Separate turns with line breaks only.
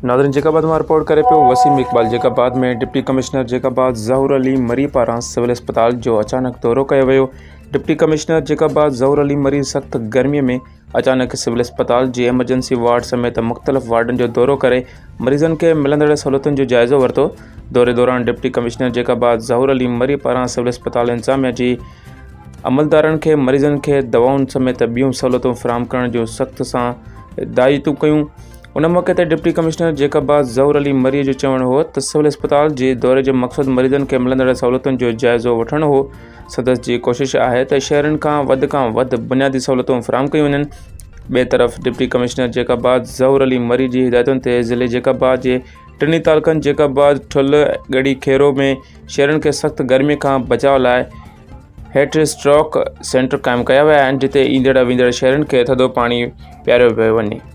ناظرين جيڪب آباد مان رپورٽ ڪري پيو Waseem Iqbal Jacobabad ۾ deputy commissioner Jacobabad Zahoor Ali Marri پاران سول اسپتال جو اچانڪ دورو ڪيو ويو deputy commissioner Jacobabad Zahoor Ali Marri سخت گرمي ۾ اچانڪ سول اسپتال جي ايمرجنسي وارڊ سميت مختلف وارڊن جو دورو ڪري مريضن کي ملندڙ سهولتن جو جائزو ورتو دوري دوران deputy commissioner Jacobabad Zahoor Ali Marri پاران سول اسپتال انتظاميا جي عملدارن کي مريضن کي دوائن سميت ٻيون سهولتون فراهم ڪرڻ جون سخت سان هدايتون ڪيون ان موقعي تي deputy commissioner Jacobabad Zahoor Ali Marri جو چوڻ هو ته سول اسپتال جي دوري جو مقصد مريضن کي ملندڙ سهولتن جو جائزو وٺڻ هو، سندس جي ڪوشش آهي ته شهرين کان وڌ کان وڌ بنيادي سهولتون فراهم ڪيون وڃن. ٻئي طرف deputy commissioner Jacobabad Zahoor Ali Marri جي هدايتن تي ضلعي جيڪب آباد جي ٽنهي تعلقن جيڪب آباد، ٺل، ڳڙهي خيرو ۾ شهرين کي سخت گرمي کان بچاء لاء هيٽ اسٽروڪ سينٽر قائم ڪيا ويا آهن جتي ايندڙ ويندڙ شهرين کي ٿڌو پاڻي پياريو پيو وڃي.